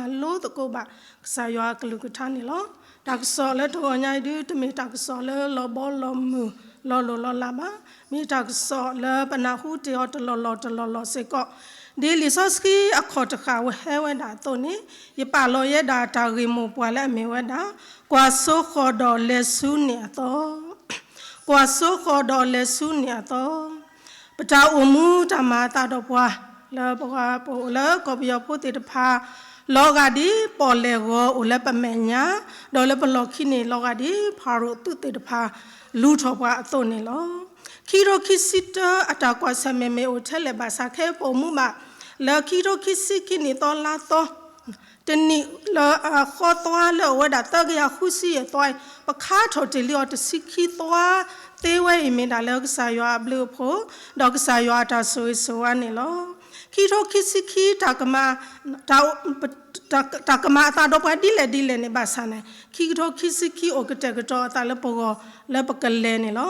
ပကဘၣ်လိသကိးဘၣ်ကစၢ်ယွၤအကလုၢ်ကထါန့ၣ်လီၤ. တၢ်ကစီၣ်လၢတဂီၤညါအံၤဒု တမ့ၢ်တၢ်ကစီၣ်လၢလီၤဘီလီၤမုၢ်လီၤလိၢ်လီၤလးဘၣ်. မ့ၢ်တၢ်ကစီၣ်လၢပနၢ်ဟူတ့ၢ်အီၤတလီၢ်လီၢ်တလီၢ်လီၢ်စ့ၢ်ကီး, ဒ်လံာ်စီဆှံအခီၣ်တဃၣ်ဝဲဟဲဝဲဒၣ်အသိးန့ၣ်, ယပာ်လီၤယဲဒၣ်တၢ်ဂ့ၢ်မိၢ်ပှၢ်လၢအမ့ၢ်ဝဲဒၣ်, ကွၢ်စိဃီၤဒီးလဲၤဆူန့ၢ်အသီ ကွၢ်စိဃီၤဒီးလဲၤဆူန့ၢ်အသီ, ပတၢ်အိၣ်မူတၢ်မၤအသးဒီးပှၤ လၢပှၤပအိၣ်လၢကီၢ်ပယီၤဖိသ့ၣ်တဖၣ် လီၤဂာ်ဒ်ပီၣ်လဲၣ်ဂီၤအိၣ်လၢပမဲာ်ညါ, ဒီးလၢပလီၢ်ခံန့ၣ် လီၤဂာ်ဒ်ဖၤရိၤသုးသ့ၣ်တဖၣ် လူၤထီၣ်ပှၤအသိးန့ၣ်လီၤ. ခံကထိခံဆံတၢအတၢ်ကွၢ်ဆၢၣ်မဲာ်မ့ၢ်အိၣ်ထဲလဲၣ်ဘၣ်ဆၣ် ခဲအံၤပအိၣ်မူဘၣ်လၢခံကထိခံဆံခံနံၣ်သီလါသီ တနံၣ်လၢအဃီသီလၢအဝဲဒၣ်သၢကယၤဃုဆံယဲၢ်သီအံၤ ပခါထီၣ်တ့ၢ်လံအီၤတဆံခံသီသ့ဝဲအံၤ မ့ၢ်ဒၣ်လၢကစၢ်ယွၤအဘျုးအဖှိၣ် ဒီးကစၢ်ယွၤအတၢ်ဆိၣ်ဂ့ၤဆိၣ်ဝါန့ၣ်လီၤ. ခံကထိခံဆံခံတၢ်ကမၤ တၢ် တၢ်ကမၤအသးဒီးပှၤဒ်လဲၣ်ဒ်လဲၣ်န့ၣ်ဘၣ်ဆၣ်န့ၣ် ခံကထိခံဆံခံအိၣ်ကတဲာ်ကတီၤအသးလၢပဂီၢ်လၢပကလဲၤန့ၣ်လီၤ.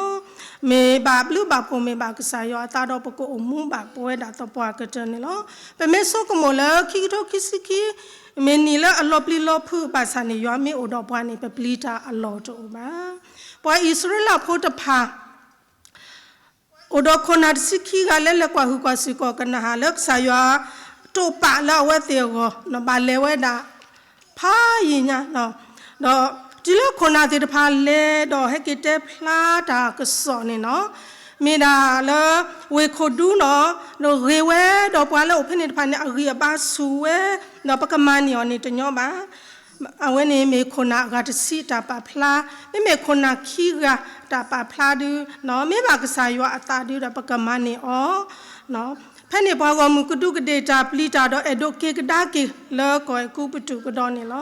မ့ၢ်ဘၣ်ဘျုးဘၣ်ဖှိၣ် မ့ၢ်ဘၣ်ကစၢ်ယွၤအသးဒီးပကအိၣ်မူဘၣ်ပဝဲဒၣ်သပှၢ်ကတၢၢ်န့ၣ်လီၤ. ပမ့ၢ်ဆိကမိၣ်လၢခံကထိခံဆံခံ မ့ၢ်နံၣ်လၢအလီၤပျံၤလီၤဖုးဘၣ်ဆၣ်န့ၣ် ယွၤမ့ၢ်အိၣ်ဒီးပှၤန့ၣ် ပပျံၤတၢ်အလီၢ်တအိၣ်ဘၣ်. ပှၤအံၣ်စရ့လးဖိတဖၣ် အိၣ်ဒီးခိၣ်နၢ်တဆံခံဂၤလၢလဲၤကွၢ်ဟုၣ်ကွၢ်စူၢ်ကီၢ်ကနၤဧၣ်လၢကစၢ်ယွၤတိာ်ပာ်လၢအဝဲသ့ၣ်အဂီၢ် ဘၣ်လဲၤဝဲဒၣ် ဖးယံာ်ညါ ဒီးတုၤလၢခိၣ်နၢ်သ့ၣ်တဖၣ်လဲၤဒီးဟဲက့ၤတဲဖျါတၢ်ကစီၣ်န့ၣ်လီၤ. မ့ၢ်ဒၣ်လၢဝ့ၢ်ခိၣ်ဒူနီၤ ဒီးဂ့ၤဝဲဒီးပှၤလၢအိၣ်ဖဲန့ၣ်တဖၣ်န့ၣ် အဂံၢ်အဘါဆူၣ်ဝဲ ဒီးပကမၤန့ၢ်အီၤန့ၣ်တညီဘၣ်. အဝဲန့ၣ်မ့ၢ်ခိၣ်နၢ်အဂၤတဆံတၢ်ပာ်ဖျါ, မ့မ့ၢ်ခိၣ်နၢ်ခံဂၤတၢ်ပာ်ဖျါဒု မ့ၢ်ဘၣ်ကစၢ်ယွၤအသးဒုဒီးပကမၤန့ၢ်အီၤ ဖဲန့ၣ်ပှၤဂီၢ်မုၢ်ကဒူးကဒ့ၣ်တၢ်ပျံၤတၢ်ဒီးအဲၣ်ဒိးက့ၤကဒါက့ၤလၢကီၢ်အဲၤကူပတူးကဒီးန့ၣ်လီၤ.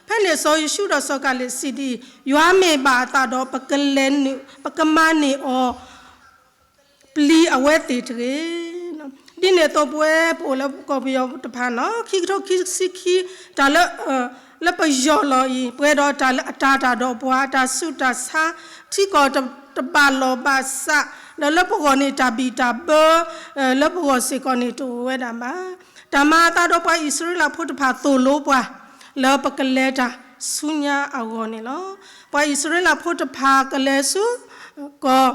ဖဲန့ၣ်စီၤယိၤၡူဒီးစီၤကၤလ့းစံးဒ်အံၤ, ယွၤမ့ၢ်ဘၣ်အသးဒီးပကလဲၤနုာ် ပကမၤန့ၢ်အီၤ ပျံၤအဝဲသ့ၣ်တဂ့ၤ. ဒ်န့ၣ်အသိးပဝဲပအိၣ်လၢကီၢ်ပယီၤတဖၣ်နီၤ ခံကထိခံဆံခံ တၢ်လၢ လၢပယီၤလီၤအံၤ ပှဲၤဒီးတၢ်လၢအတၢ်တၢ်ဒီးပှၤ တၢ်ဆူးတၢ်ဆါ ထံကီၢ်တဘၣ်လီၢ်ဘၣ်စး ဒီးလၢပဂီၢ်န့ၣ်တၢ်ဘံၣ်တၢ်ဘၢ လၢပဂီၢ်စ့ၢ်ကီးန့ၣ်တအိၣ်ဝဲဒၣ်ဘၣ်. တၢ်မၤအသးဒီးပှၤအံၣ်စရ့လးဖိတဖၣ်သိၣ်လိပှၤ လၢပကလဲၤတၢ်ဆူညါအဂီၢ်န့ၣ်လီၤ. ပှၤအံၣ်စရ့လးဖိတဖၣ်ကလဲၤဆူ ကီၢ်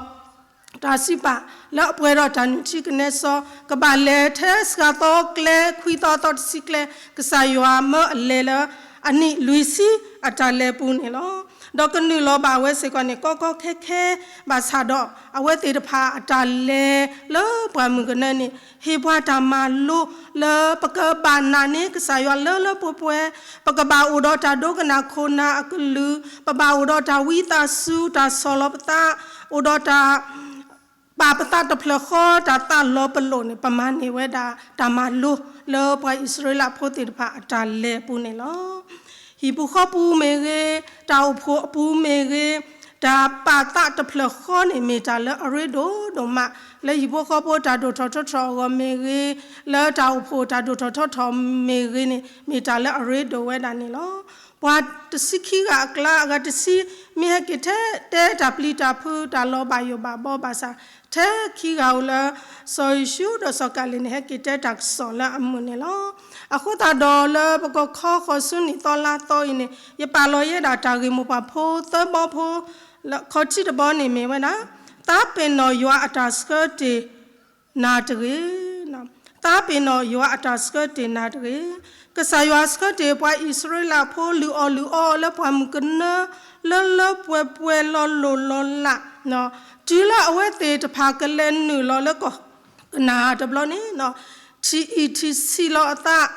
တၢ်စံးပာ် လၢအပှဲၤဒီးတၢ်နုၢ်ထံကနဲစီ ကဘၣ်လဲၤထဲစှၤသီကျဲ ခွံသီသီတဆံကျဲ ကစၢ်ယွၤမၢအလဲၤလၢ အနံၣ်လွံၢ်ဆံအတၢ်လဲၤပူၤန့ၣ်လီၤ. ဒီးကနုာ်လီၤဘၣ်ဝဲစ့ၢ်ကီးန့ၣ် ကီကီခဲခဲ ဘၣ်ဆၣ်ဒီး အဝဲသ့ၣ်တဖၣ်အတၢ်လဲၤလၢပှၢ်မုၢ်ကနၢန့ၣ် ဟ့ၣ်ပှၤတၢ်မၤလိ လၢပကဘၣ်နာ်န့ၢ်ကစၢ်ယွၤလၢလၢပှဲၤပှဲၤ, ပကဘၣ်အိၣ်ဒီးတၢ်ဒိကနၣ်ခိၣ်နၢ်အကလုၢ်, ပဘၣ်အိၣ်ဒီးတၢ်ဝံသးစူၤ တၢ်ဆီၣ်လီၤပသး, အိၣ်ဒီးတၢ် ပာ်ပသးတဖျၢၣ်ဃီ တၢ်သးလီၤပလိာ်န့ၣ် ပမၤန့ၢ်ဝဲဒၣ်တၢ်မၤလိ လၢပှၤအံၣ်စရ့လးဖိသ့ၣ်တဖၣ်အတၢ်လဲၤအပူၤန့ၣ်လီၤ. ဟံၣ်ပူၤဃီပူၤမ့ၢ်ဂ့ၤ, တၢ်အိၣ်ဖှိၣ်အပူၤမ့ၢ်ဂ့ၤ, တၢ်ပာ်သးတဖျၢၣ်ဃီန့ၣ် မ့ၢ်တၢ်လၢအရ့ဒိၣ်ဒိၣ်မး, လၢဟံၣ်ဖိဃီဖိတၢ်ဒိၣ်ထီၣ်ထီထီၣ်အဂီၢ်မ့ၢ်ဂ့ၤ, လၢတၢ်အိၣ်ဖှိၣ်တၢ်ဒိၣ်ထီၣ်ထီထီၣ်မ့ၢ်ဂ့ၤန့ၣ် မ့ၢ်တၢ်လၢအရ့ဒိၣ်ဝဲဒၣ်န့ၣ်လီၤ. ပှၤတဆံခံဂၤအကျါ အဂၤတဆံ မ့ၢ်ဟဲက့ၤထဲတဲတၢ်ပျံၤတၢ်ဖုး တၢ်လီၤဘၣ်ယိၣ်ဘၣ်ဘီဘၣ်ဆၣ် ထဲခံဂၤဧိၤလၢ စီၤယိၤၡူဒီးစီၤကၤလ့းန့ၣ် ဟဲက့ၤတဲတၢ်ကစီၣ်လၢအမုာ်န့ၣ်လီၤ. အဃိသတးဒီးလၢပကခီဃီၤဆူနံၣ်သီလါသီအံၤန့ၣ် ယပာ်လီၤယဲဒၣ်တၢ်ဂ့ၢ်မိၢ်ပှၢ်ဖိသၢဘီဖိ လၢခီၣ်ထံးတဘီန့ၣ်မ့ၢ်ဝဲဒၣ် သးပ့ၤနီၣ်ယွၤအတၢ်ဆှၢတ့ၢ် နၤတဂ့ၤ. သးပ့ၤနီၣ်ယွၤအတၢ်ဆှၢတ့ၢ်နၤတဂ့ၤ. ကစၢ်ယွၤဆှၢတ့ၢ်ပှၤအံၣ်စရ့လးဖိ လုၢ်အီၣ်လုၢ်အီလၢပှၢ်မုၢ်ကနၢ လၢလၢပှဲၤပှဲၤလီၤလိၢ်လီၤလး, တုၤလၢအဝဲသ့ၣ်တဖၣ်ကလဲၤနုာ်လီၤလၢကီၢ်ကနၤတဘျီန့ၣ် ထံၣ်အံၣ်ထံၣ်ဆံးလီၤအသး,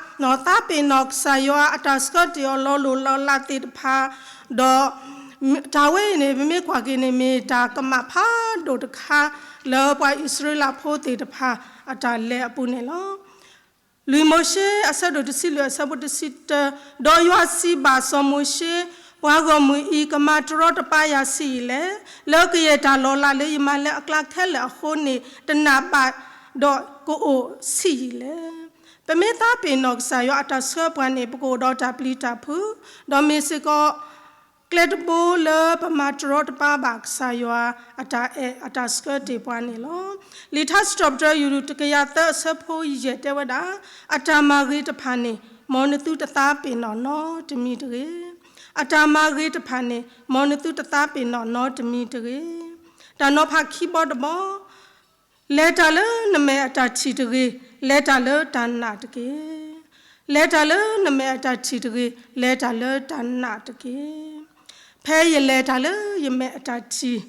သးပ့ၤနီၣ်ကစၢ်ယွၤအတၢ်ဆှၢတ့ၢ်အီၤလီၤလိၢ်လီၤလးသ့ၣ်တဖၣ်, ဒီးတၢ်ဝဲအံၤန့ၣ် ပမ့ၢ်ကွၢ်က့ၤန့ၣ် မ့ၢ်တၢ်ကမၣ်ဖးဒိၣ်တခါ လၢပှၤအံၣ်စရ့လးဖိသ့ၣ်တဖၣ်အတၢ်လဲၤအပူၤန့ၣ်လီၤ. လွံၢ်မိၤၡ့ အဆၢဒိၣ်တဆံလွံၢ် အဆၢဖိတဆံတၢ, ဒီးယွၤစံးဘၣ်စီၤမိၤၡ့, ပှၤဂီၢ်မုၢ်အံၤ ကမၤတရီတပါယၤဆံးယံာ်လဲၣ်. လၢကယဲၢ်တၢ်လီၤလးလၢယမၤလၢအကျါခဲလၢာ်အဃိန့ၣ် တနာ်ဘၣ်ဒီးကအိၣ်ဆံးယံာ်လဲၣ်. ပမ့ၢ်သးပ့ၤနီၣ်ကစၢ်ယွၤအတၢ်ဆှၢပှၤန့ၣ် ပကအိၣ်ဒီးတၢ်ပျံၤတၢ်ဖုး, ဒီးမ့ၢ်စ့ၢ်ကီး ကျဲတဘိလၢပမၤတရီတပါဘၣ်ကစၢ်ယွၤအတၢ်အဲၣ်အတၢ်ဆှၢတ့ၢ်ပှၤန့ၣ်လီၤ. လံာ်ထါစံးထီၣ်ပတြၢၤ ယူၢ်တကယၤသၢ အဆၢဖိယဲၢ်တဲဝဲဒၣ်, အတၢ်မၤဂ့ၤတဖၣ်န့ၣ် မ်နသုတသးပ့ၤနီၣ်နီတမံၤတဂ့ၤ. အတၢ်မၤဂ့ၤတဖၣ်န့ၣ် မ်နသုတသးပ့ၤနီၣ်နီတမံၤတဂ့ၤ. တၢ်နီၤဖးခံဘီတဘီ, လဲၤတၢ်လၢနမဲာ်အတၢ်ထံၣ်တဂ့ၤ, လဲၤတၢ်လၢတၢ်နာ်တက့ၢ်. လဲၤတၢ်လၢနမဲာ်အတၢ်ထံၣ်တဂ့ၤ, လဲၤတၢ်လၢတၢ်နာ်တက့ၢ်. ဖဲယလဲၤတၢ်လၢယမဲာ်အတၢ်ထံၣ်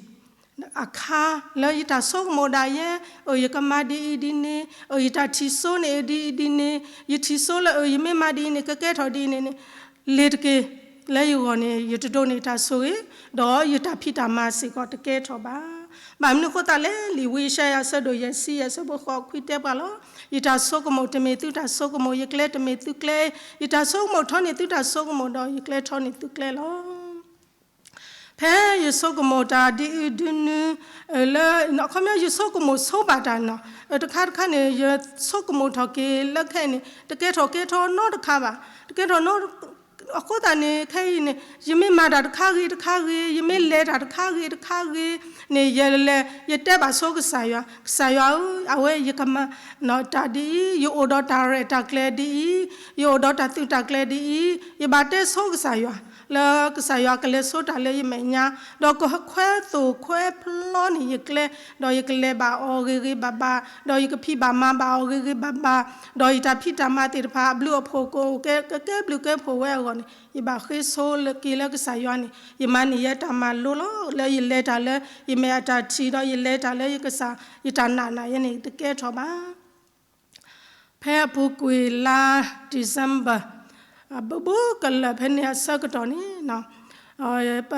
အခါလၢယတၢ်ဆိကမိၣ်ဒၣ်ယဲ, အၢ ယကမၤဒ်အံၤဒ်န့ၣ်, အၢ ယတၢ်ထံၣ်စိန့ၣ်ဒ်အံၤဒ်န့ၣ်, ယထံၣ်စိလၢ အၢ ယမ့ၢ်မၤဒ်အံၤန့ၣ် ကကဲထီၣ်ဒ်အံၤန့ၣ်န့ၣ်, လ့ၤတက့ၢ်. လၢယဂီၢ်န့ၣ် ယတဒိးန့ၢ်တၢ်ဆိၣ်ဂ့ၤ, ဒီးယတၢ်ဖံးတၢ်မၤစ့ၢ်ကီးတကဲထီၣ်ဘၣ်. ဘၣ်မနုၤအဃိသတးလဲၣ်, လံာ်ဝံယၡါယၤအဆၢဒိၣ်ယဲၢ်ဆံယဲၢ်ဆၢဖိဃိးခွံတဲပှၤလီၤ. ယတၢ်ဆိကမိၣ်တမ့ၢ်သုတၢ်ဆိကမိၣ်, ယကျဲတမ့ၢ်သုကျဲ, ယတၢ်ဆိကမိၣ်ထီန့ၢ်သုတၢ်ဆိကမိၣ်, ဒီးယကျဲထီန့ၢ်သုကျဲလီၤ. ဖဲယဆိကမိၣ်တၢ်ဒ်အံၤဒ်နုၤ, လၢ အခီပညီ ယဆိကမိၣ်ဆိဘၣ်တၢ်နီၤ, တခါတခါန့ၣ် ယဆိကမိၣ်ထီၣ်က့ၤလၢခဲအံၤန့ၣ် တကဲထီၣ်ကဲထီနီတခါဘၣ်. တကဲထီၣ်နီ အဃိသတးန့ၣ် ခဲအံၤန့ၣ် ယမ့ၢ်မၤတၢ်တခါဂ့ၤတခါဂ့ၤ, ယမ့ၢ်လဲၤတၢ်တခါဂ့ၤတခါဂ့ၤန့ၣ် ယလဲၤ ယတဲဘၣ်ဆိကစၢ်ယွၤ, ကစၢ်ယွၤဧၢ, အဝဲယကမၤ တၢ်ဒ်အံၤ, ယအိၣ်ဒီးတၢ်ရဲၣ်တၢ်ကျဲၤဒ်အံၤ, ယအိၣ်ဒီးတၢ်သုးတၢ်ကျဲၤဒ်အံၤ, ယဘၣ်တဲဆိကစၢ်ယွၤ, လၢကစၢ်ယွၤကလဲၤဆိတၢ်လၢယမဲာ်ညါ, ဒီးကခွဲသိၣ်ခွဲဖျီန့ၢ်ယကျဲ, ဒီးယကလဲၤဘၣ်အီၤဂ့ၤဂ့ၤဘၣ်ဘၣ်, ဒီးယကဖံးဘၣ်မၤဘၣ်အီၤဂ့ၤဂ့ၤဘၣ်ဘၣ်, ဒီးယတၢ်ဖံးတၢ်မၤသ့ၣ်တဖၣ် အဘျုးအဖှိၣ်ကအိၣ်ကဲ ကကဲဘျုးကဲဖှိၣ်ဝဲအဂီၢ်န့ၣ် ယဘၣ်ဃ့ဆိလၢက့ၤလၢကစၢ်ယွၤန့ၣ် ယမၤန့ၢ်ယဲတၢ်မၤလိလီၤ. လၢယလဲၤတၢ်လၢယမဲာ်အတၢ်ထံၣ် ဒီးယလဲၤတၢ်လၢယကစၢ် ယတၢ်နာ်နာ်ယဲန့ၣ် တကဲထီၣ်ဘၣ်. ဖဲအပူၤကွံာ်လါ December ဘိဘိကလၢာ်ဖဲန့ၣ်အဆၢကတီၢ်န့ၣ် ပ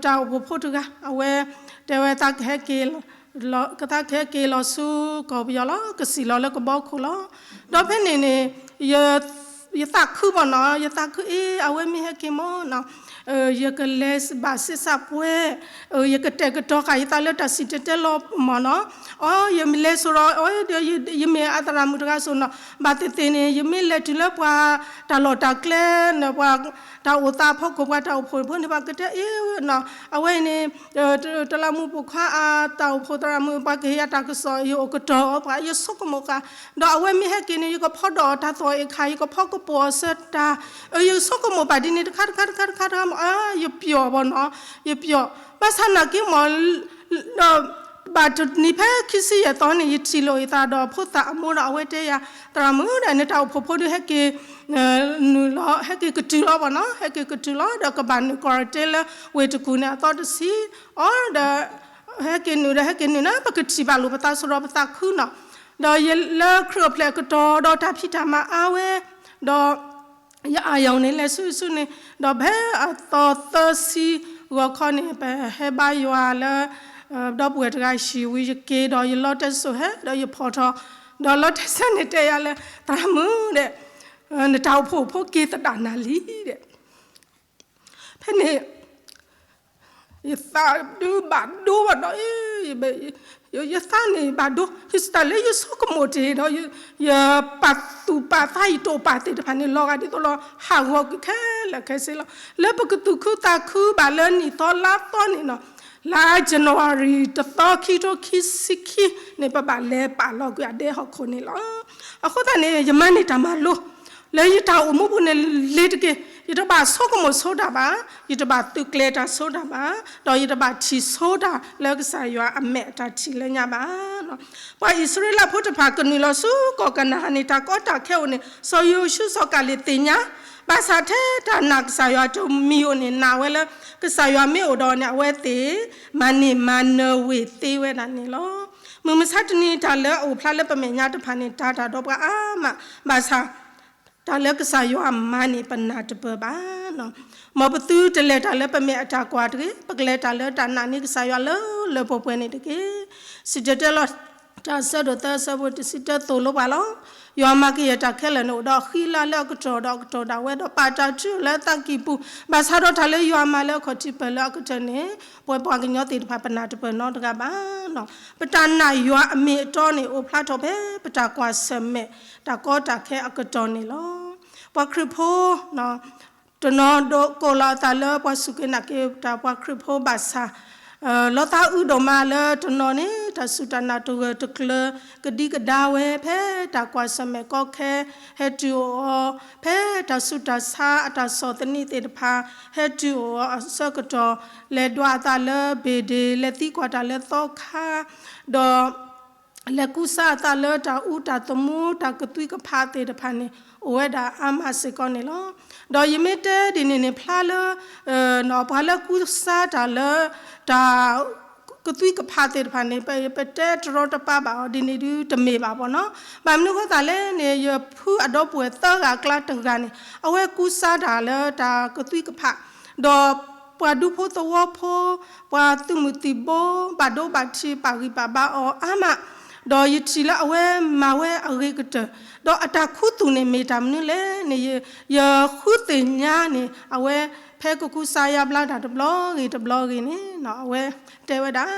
တၢ်အိၣ်ဖှိၣ်ဖိတဂၤ အဝဲတဲဝဲ သးကဟဲက့ၤလီၤဆူကီၢ်ပယီၤလီၤ, ကစံၣ်လီၤလၢကဘီခိၣ်လီၤ. ဒီးဖဲန့ၣ်န့ၣ် ယသးခုဘၣ်နီၤ, ယသးခုအ့ အဝဲမ့ၢ်ဟဲက့ၤမ့ၢ်နီၤ, ယကလဲၤဘၣ်ဆံးစၢ်ပှဲၤ, ယကတဲာ်ကတီၤဃာ်ယသးလၢတၢ်စံၣ်တဲၤတဲလီၤမ့ၢ်နီၤ, အီ ယမ့ၢ်လဲၤစိဒီး အီ ယမ့ၢ်အသရၣ်မုၣ်တဂၤစိနီၤ, ဘၣ်သ့ၣ်သ့ၣ်န့ၣ် ယမ့ၢ်လဲၤတုၤလၢပှၤတၢ်လီၢ်တၢ်ကျဲန့ၣ် ပှၤတၢ်အိၣ်သးအဖီခိၣ် ပှၤတၢ်အိၣ်ဖှိၣ်ဖိန့ၣ် ပှၤကတဲအ့နီၤ, အဝဲအံၤန့ၣ် တလးမူးပိာ်ခွါအတၢ်အိၣ်ဖှိၣ်သရၣ်မုၣ် ပှၤကဟ့ၣ်ယၤတၢ်ကစီၣ် ယအိၣ်ကတီၢ်အီၤ ပှၤယဆိကမိၣ်ဃာ်, ဒီးအဝဲမ့ၢ်ဟဲက့ၤန့ၣ် ယကဖီဒီးတၢ်သီၣ်အ့ၣ်ခါ ယကဖီကပိာ်အီၤဆၢတၢ်, ယဆိကမိၣ်ဘၣ်ဒ်န့ၣ်တခါတခါတခါတခါတခါမ့ၢ် ယပျီၢ်ဘၣ်နီၤ, ယပျီၢ်, ဘၣ်ဆၣ်နာ်က့မ့ၢ် ဘၣ်တနံၤဖဲခံဆံယဲၢ်သီန့ၣ် ယထံၣ်လိာ်ယသးဒီးဖိသၣ်အမိၢ်ဒီး အဝဲတဲယၤ သရၣ်မုၣ်ဒီး နတၢ်အိၣ်ဖှိၣ်ဖိဒီး ဟဲက့ၤနုာ်လီၤ ဟဲက့ၤကတုၤလီၤဘၣ်နီၤ, ဟဲက့ၤကတုၤလီၤ ဒီးကဘၣ်နုာ် quarantine လၢဝ့ၢ်တကူၣ်န့ၣ်အသီတဆံ, အီ ဒီး ဟဲက့ၤနုာ်ဒီး ဟဲက့ၤနုာ်နီၤ ပကထံၣ်ဘၣ်လိာ်ပသးစိဒီးပသးခုနီၤ, ဒီးယလၢခရံာ်အိၣ်ဖျဲၣ်အကတီၢ်ဒီးတၢ်ဖံးတၢ်မၤအါဝဲ, ဒီး ယအါယၤန့ၣ် လဲၤဆူဆူန့ၣ်, ဒီးဖဲအသီသၢဆံဂီၤခီန့ၣ် ပဟဲဘါယွၤလၢ ဒီပုၢ်ဝဲၢ်တဂၤဟံၣ်ဝံၤ ယက့ၤဒီးယလီတဲစိၤဟဲ ဒီးယဖီၣ်ထီၣ်, ဒီးလီတဲစိၤန့ၣ်တဲယၤလၢ သရၣ်မုၣ်ဒီး နတၢ်အိၣ်ဖှိၣ်ဖိက့ၤသဒၣ်နၤလံဒီး ဖဲန့ၣ် ယသးဒုးဘၣ်ဒိဘၣ်ဒီး ယသးန့ၣ်ဘၣ်ဒိ ယစတၢ်လၢယဆိကမိၣ်တ့ၢ်ဒီး ယပာ်သူၣ်ပာ်သး ယတၢ်အိၣ်ပာ်သ့ၣ်တဖၣ်န့ၣ် လီၤဂာ်ဒ်သိးဒီး ဟးဂီၤကွံာ်ခဲလၢာ်ခဲဆ့လီၤ. လၢပကသူၣ်ခုသးခုဘၣ်လၢနံၣ်သီလါသီန့ၣ်နီၤ, လါ January တသီ ခံထိခံဆံခံန့ၣ် ပဘၣ်လဲၤပာ်လီၤကွံာ်အဒဲဟီၣ်ခိၣ်န့ၣ်လီၤ. အဃိသတးန့ၣ် ယမၤန့ၢ်တၢ်မၤလိ လၢယတၢ်အိၣ်မူပူၤန့ၣ် လ့ၤတက့ၢ်. ယတဘၣ်ဆိကမိၣ်ဆိတၢ်ဘၣ်, ယတဘၣ်သုးကျဲၤတၢ်ဆိတၢ်ဘၣ်, ဒီးယတဘၣ်ထံၣ်ဆိတၢ်လၢကစၢ်ယွၤအမဲာ်အတၢ်ထံၣ်လၢညါဘၣ်. ပှၤအံၣ်စရ့လးဖိတဖၣ်ကနုာ်လီၤဆူကီၢ်ကနၤအၣ်န့ၣ် တၢ်ကီတၢ်ခဲအိၣ်န့ၣ် စီၤယိၤၡူစီၤကၤလ့းသ့ၣ်ညါ, ဘၣ်ဆၣ်ထဲတၢ်နာ်ကစၢ်ယွၤတမံၤဧိၤန့ၣ် နာ်ဝဲလၢ ကစၢ်ယွၤမ့ၢ်အိၣ်ဒီးန့ၣ် အဝဲသ့ၣ် မၤန့ၢ်မၤနၢၤဝ့ၢ်သ့ဝဲဒၣ်န့ၣ်လီၤ. မုၢ်မဆါတနံၤတၢ်လၢအအိၣ်ဖျါလၢပမဲာ်ညါတဖၣ်န့ၣ် တၢ်တၢ်ဒီးပှၤအါမး, ဘၣ်ဆၣ် တၢ်လၢကစၢ်ယွၤမၤန့ၣ် ပနၢ်တပၢၢ်ဘၣ်နီၤ. မ်ပသုတလဲၤတၢ်လၢပမဲာ်အတၢ်ကွၢ်တဂ့ၤ, ပကလဲၤတၢ်လၢတၢ်နာ်န့ၢ်ကစၢ်ယွၤလၢလၢပှဲၤပှဲၤန့ၣ်တက့ၢ်. စံၣ်တဲၤတဲလီၤတၢ်အဆၢဒိၣ်သၢအဆၢဖိတဆံတၢသိၣ်လိပှၤလီၤ. ယွၤမၤကယဲၢ်တၢ်ခဲလၢာ်န့ၣ် အိၣ်ဒီးအဃံအလၤလၢအကတီၢ်ဒီးအကတီၢ်ဒၣ်ဝဲ ဒီးပာ်တၢ်ထုးလၢအသးကံၢ်ပူၤ, ဘၣ်ဆၣ်ဒီးတၢ်လၢယွၤမၤလၢအခီၣ်ထံးပၢၢ်လၢအကတၢၢ်န့ၣ် ပဝဲပှၤကညီသ့ၣ်တဖၣ်ပနၢ်တပၢၢ်နီတဂၤဘၣ်နီၤ. ပတၢ်နာ်ယွၤအမ့ၢ်အတီန့ၣ် အိၣ်ဖျါထီၣ်ဖဲပတၢ်ကွၢ်ဆၢၣ်မဲာ် တၢ်ကီတၢ်ခဲအကတီၢ်န့ၣ်လီၤ. ပှၤခရံာ်ဖိ တနီၤဒိးကိးလီၤအသးလၢပှၤစူၢ်က့ၤနာ်က့ၤတၢ်ပှၤခရံာ်ဖိဘၣ်ဆၣ်, လီၤသးအုးဒိၣ်မးလၢတနီၤန့ၣ် တၢ်စူၢ်တၢ်နာ်တဂၢၢ်တကျၢၤ ကဒံကဒါဝဲ ဖဲတၢ်ကွၢ်ဆၢၣ်မဲာ်ကီခဲ ဟဲတုၤအိၣ်အီၤ, ဖဲတၢ်ဆူးတၢ်ဆါအတၢ်ဆီၣ်သနံးသ့ၣ်တဖၣ် ဟဲတုၤအိၣ်အီၤအဆၢကတီၢ်, လဲၤဒွးအသးလၢဘ့ၣ်ဒ့ၣ်, လဲၤသံကွၢ်တၢ်လၢသီခါ, ဒီး လဲၤကူစါအသးလၢတၢ်အူတၢ်သမူ တၢ်ကသွံကဖးသ့ၣ်တဖၣ်န့ၣ် အိၣ်ဝဲဒၣ်အါမးစ့ၢ်ကီးန့ၣ်လီၤ. ဒီးယမ့ၢ်တဲဒ်န့ၣ်န့ၣ် ဖျါလၢ ပှၤလၢကူစါတၢ်လၢ တၢ် ကသွံကဖးသ့ၣ်တဖၣ်န့ၣ် ပတဲတရီတပါဘၣ်အီၤဒ်န့ၣ်ဒုးတမ့ၢ်ဘၣ်ဘၣ်နီၤ. ဘၣ်မနုၤအဃိသတးလဲၣ်န့ၣ် ယဖုအဒီပုၢ်ဝဲၢ်သၢဂၤအကျါတဂၤန့ၣ် အဝဲကူစါတၢ်လၢတၢ်ကသွံကဖး, ဒီးပှၤဒူဖိသဝီဖိ ပှၤသုးမုၢ်သံၣ်ဘိ ဘၣ်ဒိဘၣ်ထံး ပာ်ဂံၢ်ပာ်ဘါအီၤအါမး, ဒီးယထံၣ်လၢအဝဲမၤဝဲအဂ့ၤကတၢၢ်, ဒီးအတၢ်ခူသူၣ်န့ၣ်မ့ၢ်တၢ်မနုၤလဲၣ်န့ၣ် ယ ယဃုသ့ၣ်ညါန့ၣ် အဝဲဖဲကကူစါယါဘျါတၢ်တဘျီဂ့ၤတဘျီဂ့ၤန့ၣ် အဝဲတဲဝဲဒၣ်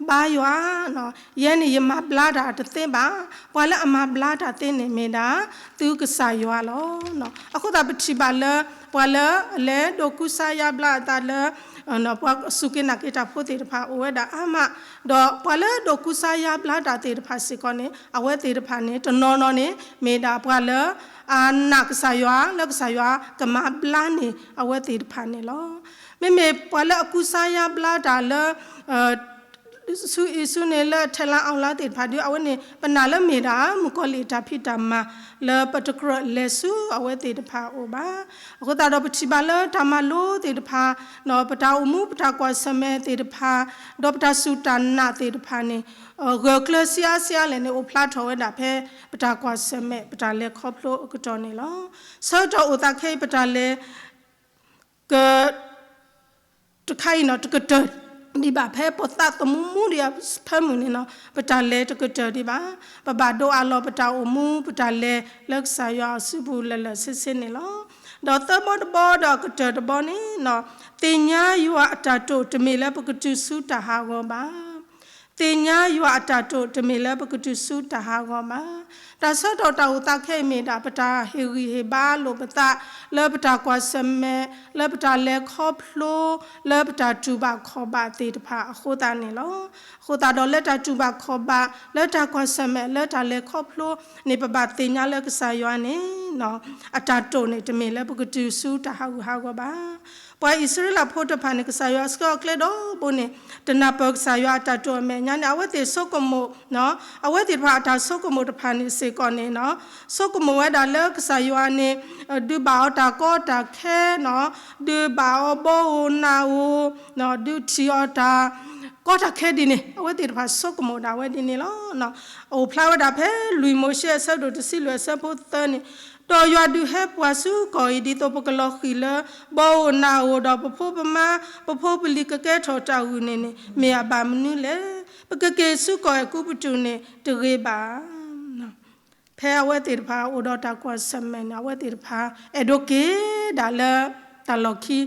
ဘါယွၤ ယဲန့ၣ်ယမၤဘျါတၢ်တသ့ဘၣ်. ပှၤလၢအမၤဘျါတၢ်သ့န့ၣ်မ့ၢ်ဒၣ် သုကစၢ်ယွၤလီၤ. အဃိသတးပထံၣ်ဘၣ်လၢ ပှၤလၢအလဲၤဒိးကူစါယါဘျါအသးလၢ ပှၤစူၢ်က့ၤနာ်က့ၤတၢ်ဖိသ့ၣ်တဖၣ်အိၣ်ဝဲဒၣ်အါမး, ဒီးပှၤလၢဒိးကူစါယါဘျါတၢ်သ့ၣ်တဖၣ်စ့ၢ်ကီးန့ၣ် အဝဲသ့ၣ်တဖၣ်န့ၣ် တနီၤနီၤန့ၣ် မ့ၢ်ဒၣ်ပှၤလၢ အနာ်ကစၢ်ယွၤ လၢကစၢ်ယွၤကမၤဘျါန့ၢ်အဝဲသ့ၣ်တဖၣ်န့ၣ်လီၤ. မ့မ့ၢ်ပှၤလၢအကူစါယါဘျါတၢ်လၢ ဆူအံၤဆူန့ၣ်လၢအထဲလါအီလါသ့ၣ်တဖၣ်ဒီး အဝဲန့ၣ် ပနာ်လၢမ့ၢ်ဒၣ် မုၣ်ကီၤလံၢ်တၢ်ဖံးတၢ်မၤ လၢပတကြၢးလဲၤဆူအဝဲသ့ၣ်တဖၣ်အအိၣ်ဘၣ်. အဃိသတးဒီးပထံၣ်ဘၣ်လၢတၢ်မၤလိသ့ၣ်တဖၣ် ပတၢ်အိၣ်မူ ပတၢ်ကွၢ်ဆၢၣ်မဲာ်သ့ၣ်တဖၣ် ဒီးပတၢ်စူၢ်တၢ်နာ်သ့ၣ်တဖၣ်န့ၣ် ဂၢၢ်ကျၢၤဆံးအါဆံးအါလဲၣ်န့ၣ် အိၣ်ဖျါထီၣ်ဝဲဒၣ်ဖဲ ပတၢ်ကွၢ်ဆၢၣ်မဲာ် ပတၢ်လဲၤခီဖျိအကတီၢ်န့ၣ်လီၤ. ဆၢကတီၢ်အိၣ်သးခဲအံၤ ပတၢ်လဲၤ က တခါအံၤနီၤ တကတၢၢ်ဒံးဘၣ် ဖဲပသးသမူမူဒံးဖၢမုၢ်န့ၣ်နီၤ ပတၢ်လဲၤတကတၢၢ်ဒံးဘၣ်. ပဘၣ်ဒိးအးလီၤပတၢ်အိၣ်မူ ပတၢ်လဲၤလၢကစၢ်ယွၤအစုပူၤလၢာ်လၢာ်ဆ့ဆ့န့ၣ်လီၤ. ဒီးသၢဘီတဘီဒီးအကတၢၢ်တဘီန့ၣ်နီၤ သ့ၣ်ညါယွၤအတၢ်တိာ်တမ့ၢ်လၢပကတုၤဆူတၢ်ဟးဂီၤဘၣ်. သ့ၣ်ညါယွၤအတၢ်တိာ်တမ့ၢ်လၢပကတုၤဆူတၢ်ဟးဂီၤဘၣ်. တၢ်ဆၢကတီၢ်တၢ်အိၣ်သးခဲအံၤမ့ၢ်ဒၣ် ပတၢ်ဟ့ၣ်ဂံၢ်ဟ့ၣ်ဘါလိာ်ပသး လၢပတၢ်ကွၢ်ဆၢၣ်မဲာ် လၢပတၢ်လဲၤခီဖျိ လၢပတၢ်တူၢ်ဘၣ်ခီၣ်ဘၣ်သ့ၣ်တဖၣ်အဃိသတးန့ၣ်လီၤ. အဃိသတးဒီးလၢတၢ်တူၢ်ဘၣ်ခီၣ်ဘၣ် လၢတၢ်ကွၢ်ဆၢၣ်မဲာ် လၢတၢ်လဲၤခီဖျိန့ၣ် ပဘၣ်သ့ၣ်ညါလၢကစၢ်ယွၤန့ၣ် အတၢ်တိာ်န့ၣ် တမ့ၢ်လၢပကတုၤဆူတၢ်ဟးဂူာ်ဟးဂီၤဘၣ်. ပှၤအံၣ်စရ့လးဖိတဖၣ်န့ၣ် ကစၢ်ယွၤဆှၢအီၤကျဲဒီဘိန့ၣ် တနၢ်ပၢၢ်ကစၢ်ယွၤအတၢ်တိာ်အမဲာ်ညါန့ၣ် အဝဲသ့ၣ်ဆိကမိၣ် အဝဲသ့ၣ်တဖၣ်အတၢ်ဆိကမိၣ်တဖၣ်န့ၣ်စ့ၢ်ကီးန့ၣ် ဆိကမိၣ်ဝဲဒၣ်လၢကစၢ်ယွၤန့ၣ် ဒုးဘၣ်အီၤတၢ်ကီတၢ်ခဲ ဒုးဘၣ်အီၤဘီဧိၤနၢ်ဧိၤ ဒုးထံၣ်အီၤတၢ်ကီတၢ်ခဲဒ်န့ၣ် အဝဲသ့ၣ်တဖၣ်ဆိကမိၣ်ဒၣ်ဝဲဒ်န့ၣ်လီၤ. အိၣ်ဖျါဝဲဒၣ်ဖဲလွံၢ်မိၤၡ့အဆၢဒိၣ်တဆံလွံၢ်အဆၢဖိသၢန့ၣ် ဒီးယွၤဒုးဟဲပှၤဆူကီၢ်အံၤ ဒ်သိးပကလီၤဃံၤလၢ ဘီဧိၤနၢ်ဧိၤဒီးပဖိပမါ ပဖိပလံၤကကဲထီၣ်တၢ်ဂုၢ်န့ၣ်န့ၣ် မ့ၢ်အဘၣ်မနုၤလဲၣ်. ပကက့ၤဆူကီၢ်အဲၤကူပတူးန့ၣ်တဂ့ၤဘၣ်. ဖဲအဝဲသ့ၣ်တဖၣ်အိၣ်ဒီးတၢ်ကွၢ်ဆၢၣ်မဲာ်န့ၣ် အဝဲသ့ၣ်တဖၣ် အဲၣ်ဒိးက့ၤဒၣ်လၢတၢ်လီၢ်ခံ လၢကီၢ်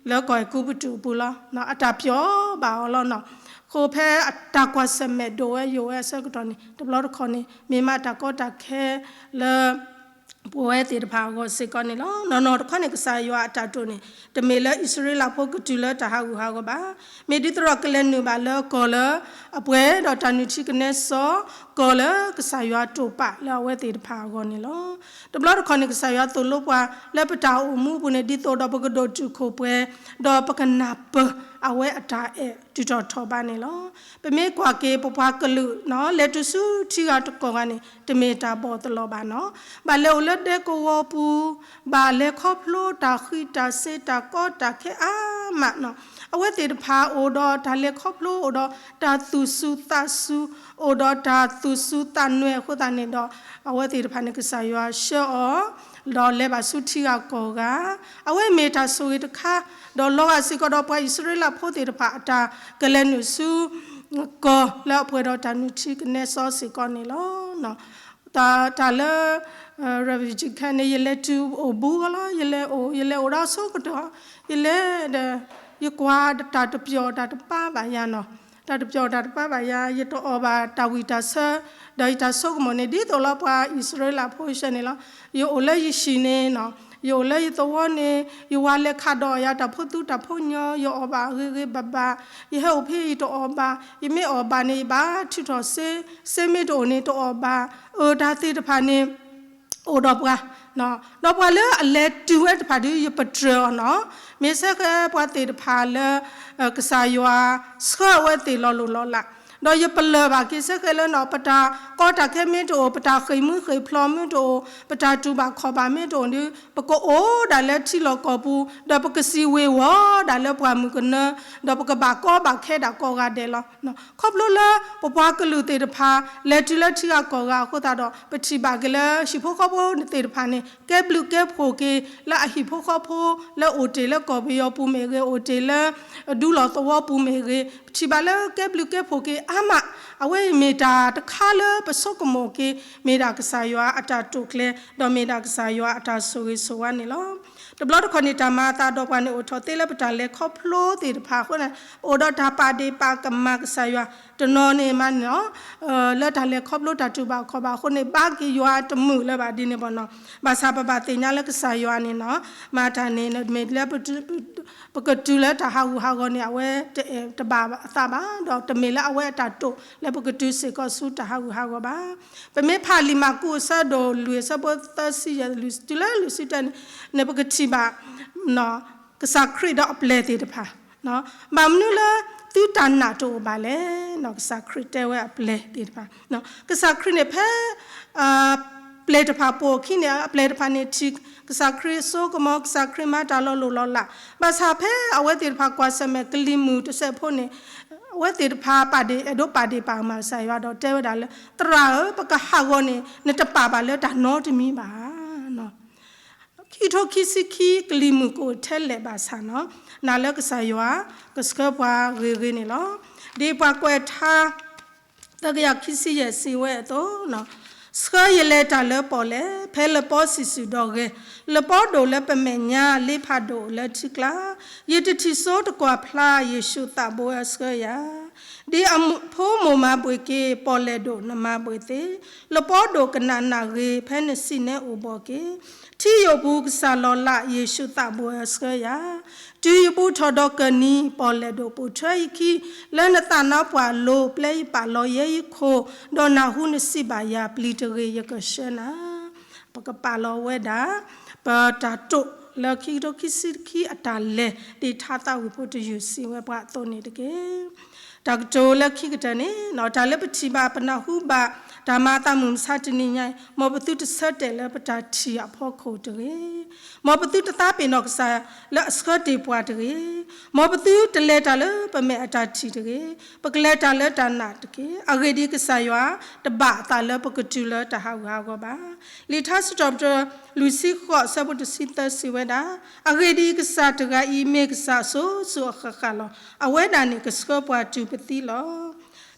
အဲၤကူပတူးအပူၤလီၤ. အတၢ်ပျီဘၣ်အီၤလီၤ. အဃိဖဲတၢ်ကွၢ်ဆၢၣ်မဲာ်ဒိၣ်ဝဲယိာ်ဝဲအဆၢကတီၢ်န့ၣ် တဘျီတခီၣ်န့ၣ် မ့ၢ်မးတၢ်ကီတၢ်ခဲလၢ ပဝဲသ့ၣ်တဖၣ်အဂီၢ်စ့ၢ်ကီးန့ၣ်လီၤ. နီၢ်နီၢ်တခီန့ၣ် ကစၢ်ယွၤအတၢ်တိာ်န့ၣ် တမ့ၢ်လၢအံၣ်စရ့လးဖိကတုၤလၢတၢ်ဟးဂူာ်ဟးဂီၤဘၣ်. မ့ၢ်ဒ်သိးဒီးကလဲၤနုာ်ဘၣ်လၢကီၢ်လၢအပှဲၤဒီးတၢ်နုၢ်ထံကနဲစီ ကီၢ်လၢကစၢ်ယွၤတိာ်ပာ်လၢအဝဲသ့ၣ်တဖၣ်အဂီၢ်န့ၣ်လီၤ. တဘျီတခီၣ်န့ၣ် ကစၢ်ယွၤသိၣ်လိပှၤလၢပတၢ်အိၣ်မူအပူၤန့ၣ် ဒ်သိးဒီးပကဒိၣ်တုာ်ခိၣ်ပှဲၤ ဒီးပကနၢ်ပၢၢ်အဝဲအတၢ်အဲၣ်တုၤထီၣ်ထီၣ်ဘးန့ၣ်လီၤ. ပမ့ၢ်ကွၢ်က့ၤပပှၤကလုာ်နီၤ လဲၤတုၤဆူထံဂၤတကီၢ်ဂၤန့ၣ် တမ့ၢ်တၢ်ဘီၣ်သလီၤဘၣ်နီၤ. ဘၣ်လဲၤအိၣ်လၢဒဲကဝီၤပူၤ, ဘၣ်လဲၤခီဖျိတၢ်ဃံးတၢ်စ့တၢ်ကီတၢ်ခဲအါမးနီၤ. အဝဲသ့ၣ်တဖၣ်အိၣ်ဒီးတၢ်လဲၤခီဖျိ အိၣ်ဒီးတၢ်သူၣ်စူၤသးစူၤ, အိၣ်ဒီးတၢ်သူၣ်စူၤသးနွဲၣ်အဃိသတးန့ၣ်ဒီး အဝဲသ့ၣ်တဖၣ်န့ၣ် ကစၢ်ယွၤဆှၢအီၤ ဒီးလဲၤဘၣ်ဆူထံဂၤကီၢ်ဂၤ, အဝဲမ့ၢ်တၢ်ဆိၣ်ဂ့ၤတခါ, ဒီးလီၤဂာ်စ့ၢ်ကီးဒီးပှၤအံၣ်စရ့လးဖိသ့ၣ်တဖၣ်အတၢ်ကလဲၤနုာ်ဆူ ကီၢ်လၢအပှဲၤဒီးတၢ်နုၢ်ထံကနဲစီစ့ၢ်ကီးန့ၣ်လီၤ. တၢ်လၢ refugee camp န့ၣ် ယလဲၤတုၤအိၣ်ဘူးဂီၢ်လီၤ, ယလဲၤအိၣ် ယလဲၤအိၣ်ဒီးဆိကတၢၢ်, ယလဲၤဒီး ယကွၢ်တၢ်တပျီၣ်တၢ်တပၢဘၣ်ယၤနီၤ, တၢ်တပျီၣ်တၢ်တပၢဘၣ်ယၤ, ယတအီၣ်ဘၣ်တၢ်ဝံၣ်တၢ်ဆၢ, ဒီးယတၢ်ဆိကမိၣ်န့ၣ် ဒ်သိးလီၤပှၤအံၣ်စရ့လးဖိဆၢန့ၣ်လီၤ. ယအိၣ်လၢယဟံၣ်န့ၣ်နီၤ ယအိၣ်လၢယသဝီန့ၣ် ယဝၤလဲၤခးဒီးယၤတၢ်ဖိသူတၢ်ဖိညီ, ယအီၣ်ဘၣ်ဂ့ၤဂ့ၤဘၣ်ဘၣ်, ယဟဲအိၣ်ဖဲယတအီၣ်ဘၣ်, ယမ့ၢ်အီၣ်ဘၣ်န့ၣ် ယဘၣ်ထုးထီၣ်စ့, စ့မ့ၢ်တအိၣ်န့ၣ်တအီၣ်ဘၣ်, အၢ တၢ်သ့ၣ်တဖၣ်န့ၣ် အိၣ်ဒီးပှၤ, ဒီးပှၤလၢအလဲၤတုၤဝဲတဖၣ်ဒီး ယပတြၢၤအီၤနီၤ, မ့ၢ်ဆၢဃဲပှၤသ့ၣ်တဖၣ်လၢ ကစၢ်ယွၤဆှၢအဝဲသ့ၣ်လီၤလိၢ်လီၤလး, ဒီးယပလၢၢ်ဘၣ်က့ၤဆၢဃဲလၢနီၤ ပတၢ်ကီတၢ်ခဲမ့ၢ်တအိၣ်, ပတၢ်ဃ့ၢ်မူဃ့ၢ်ဖျိးမ့ၢ်တအိၣ်, ပတၢ်တူၢ်ဘၣ်ခီၣ်ဘၣ်မ့ၢ်တအိၣ်ဒီး ပကအိၣ်ဒၣ်လၢထံလီၢ်ကီၢ်ပူၤ, ဒီးပကစံးဝ့ၤဝီၤဒၣ်လၢပှၢ်မုၢ်ကနၢ, ဒီးပကဘၣ်ကီဘၣ်ခဲဒၣ်ကိးဂၤဒဲးလီၤ. ခီဖျိလၢပပှၤကလုာ်သ့ၣ်တဖၣ် လဲၤတုၤလၢထံဂၤကီၢ်ဂၤအဃိသတးဒီး ပထံၣ်ဘၣ်က့ၤလၢဟံၣ်ဖိဃီဖိသ့ၣ်တဖၣ်န့ၣ် ကဲဘျုးကဲဖှိၣ်က့ၤ လၢအဟံၣ်ဖိဃီဖိ လၢအိၣ်တ့ၢ်လၢကီၢ်ပယီၤပူၤမ့ၢ်ဂ့ၤ, အိၣ်တ့ၢ်လၢ ဒူလီၢ်သဝီပူၤမ့ၢ်ဂ့ၤ, ပထံၣ်ဘၣ်လၢကဲဘျုးကဲဖှိၣ်က့ၤအါမး, အဝဲအံၤမ့ၢ်တၢ်တခါလၢပဆိကမိၣ်က့ၤ, မ့ၢ်ဒၣ်ကစၢ်ယွၤအတၢ်တိာ်ကျဲၤ, ဒီးမ့ၢ်ဒၣ်ကစၢ်ယွၤအတၢ်ဆိၣ်ဂ့ၤဆိၣ်ဝါန့ၣ်လီၤ. တဘျီတခီၣ်န့ၣ် တၢ်မၤအသးဒီးပှၤန့ၣ် အိၣ်ထီၣ်သ့လၢပတၢ်လဲၤခီဖျိသ့ၣ်တဖၣ်အဃိန့ၣ် ပအိၣ်ဒီးတၢ်ပာ်ဒ့ၣ်ပာ်ကမၣ်ကစၢ်ယွၤ, တနီၤန့ၣ်မးန့ၣ်လီၤ လၢတၢ်လဲၤခီဖျိတၢ်တူၢ်ဘၣ်ခီၣ်ဘၣ်အဃိန့ၣ် ဘါက့ၤယွၤတမုာ်လၢၤဘၣ်ဒ်န့ၣ်ဘၣ်နီၤ. ဘၣ်ဆၣ်ပဘၣ်သ့ၣ်ညါလၢကစၢ်ယွၤန့ၣ်နီၤ မၤတၢ်န့ၣ် မ့ၢ်လၢ ပကတုၤလၢတၢ်ဟးဂူာ်ဟးဂီၤန့ၣ် အဝဲတအဲၣ်တဘၣ်အသးဘၣ်, ဒီးတမ့ၢ်လၢအဝဲအတၢ်တိာ်လၢပကတုၤစ့ၢ်ကီးဆူတၢ်ဟးဂူာ်ဟးဂီၤဘၣ်. ပမ့ၢ်ဖးလံာ်မၢ်ကူးအဆၢဒိၣ်လွံၢ်အဆၢဖိသၢဆံယဲၢ် တုၤလၢလွံၢ်ဆံတၢန့ၣ် န့ၣ်ပကထံၣ်ဘၣ် ကစၢ်ခရံာ်ဒီးအပျဲၢ်သ့ၣ်တဖၣ် ဘၣ်မနုၤလၢ သုတၢ်နာ်တအိၣ်ဘၣ်လဲၣ်. ကစၢ်ခရံာ်တဲဝဲအပျဲၢ်သ့ၣ်တဖၣ်, ကစၢ်ခရံာ်န့ၣ်ဖဲ ပျဲၢ်တဖၣ်ပိာ်အခံန့ၣ် အပျဲၢ်တဖၣ်န့ၣ်ထံၣ် ကစၢ်ခရံာ်အစိကမီၤ ကစၢ်ခရံာ်မၤတၢ်လီၤလိၢ်လီၤလး, ဘၣ်ဆၣ်ဖဲအဝဲသ့ၣ်တဖၣ်ကွၢ်ဆၢၣ်မဲာ်ကလံၤမုၢ်တစဲးဖိန့ၣ် အဝဲသ့ၣ်တဖၣ်ပာ်ဒ့ၣ်အဲၣ်ဒိးပာ်ဒ့ၣ်ပာ်ကမၣ်ကစၢ်ယွၤဒီးတဲဝဲဒၣ်လၢ သရၣ်ဧၢ ပကဟးဂီၤန့ၣ် နတပာ်ဘၣ်လၢတၢ်နီတမံၤဘၣ် ခံကထိခံဆံခံ ကလံၤမုၢ်ကအိၣ်ထဲလဲၣ်ဘၣ်ဆၣ်နီၤ နာ်လၢကစၢ်ယွၤ ကဆှၢပှၤဂ့ၤဂ့ၤန့ၣ်လီၤ. ဒ်ပှၤကွဲးထါ သၢကယၤခံဆံယဲၢ်စံးဝဲအသိး, ဆှၢယလဲၤတၢ်လၢပီၣ်လဲၣ် ဖဲလပီဆံၣ်စုၣ်ဒီးဂဲၤ, လပီဒိၣ်လၢပမဲာ်ညါ လ့ဖးဒိၣ်လၢထံကျါ, ယတထံၣ်စိတကွၢ်ဖျါ ယ့ၣ်ၡူးသးဘိအဆှၢယၤ ဒ်အဖိမိၢ်မၤဘှ့ၣ်က့ၤ ပီၣ်လဲၣ်ဒိၣ်နမၤဘှ့ၣ်သ့, လပီဒိၣ်ကနၣ်နၢ်ဂ့ၤ ဖဲနစံၣ်နဲအိၣ်ဘှီၣ်က့ၤ, ထံယိာ်ပူၤကစၢ်လီၤလး ယ့ၣ်ၡူးသးဘိအဆှၢယၤ, တုၤယဘူးထီၣ်ဒီးကၢၢ်နံၤ ပီၣ်လဲၣ်ဒိၣ်ပိာ်ထွဲယခံ, လၢနသးနါပှၢ်အလိၤ ပျဲယပာ်လီၤယဲယခိၣ်, ဒီးနၢ်ဟူနစံးဘၣ်ယၤ ပျံၤတဂ့ၤ ယကဆှၢနၤ ပကပာ်လီၤဝဲဒၣ် ပတၢ်တိာ်လၢခံကထိခံဆံခံအတၢ်လဲၤ ဒ်ထါသးဝံၣ်ဖိတယုၢ်စံးဝဲပှၤအသိးန့ၣ်တက့ၢ်. တၢ်ကတိၤလၢခံကတၢၢ်န့ၣ် တၢ်လၢပထံၣ်ဘၣ်ပနၢ်ဟူဘၣ် တၢ်မၤအသးမုၢ်မဆါတနံၤညါအံၤ မ်ပသုတဆၢတဲာ်လၢပတၢ်ထံၣ်အဖီခိၣ်တဂ့ၤ. မ်ပသုတသးပ့ၤနီၣ်ကစၢ်လၢအဆှၢတ့ၢ်ပှၤတဂ့ၤ. မ်ပသုတလဲၤတၢ်လၢပမဲာ်အတၢ်ထံၣ်တဂ့ၤ. ပကလဲၤတၢ်လၢတၢ်နာ်တက့ၢ်. အဂ့ၢ်ဒ်အံၤ, ကစၢ်ယွၤတဘၣ်အသးလၢပကတုၤလၢတၢ်ဟးဂူာ်ဟးဂီၤဘၣ်. လံာ်ထါစံးထီၣ်ပတြၢၤ လွံၢ်ဆံဃိး အဆၢဖိတဆံသၢ စံးဝဲဒၣ်, အဂ့ၢ်ဒ်အံၤ, ကစၢ်တဂၤအံၤ မ့ၢ်ကစၢ်အစိၤစိၤအဃၣ်ဃၣ်လီၤ. အဝဲဒၣ်န့ၣ်ကဆှၢပှၤတုၤပသံလီၤ.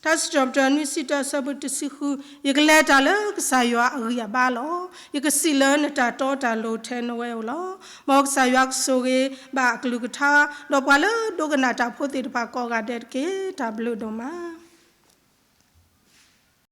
ထါစံးထီၣ်ပတြၢၤ နွံဆံတၢ အဆၢဖိတဆံဃု, ယကလဲၤတၢ်လၢကစၢ်ယွၤအဂံၢ်အဘါလီၤ. ယကစံးလၢနတၢ်တီတၢ်လိၤထဲနဝဲဧိၤလီၤ. မ်ကစၢ်ယွၤကဆိၣ်ဂ့ၤဘၣ်အကလုၢ်ကထါ ဒီးပှၤလၢဒိကနၣ်တၢ်ဖိသ့ၣ်တဖၣ်ကိးဂၤဒဲးတက့ၢ်. တၢ်ဘျုးဒိၣ်မး.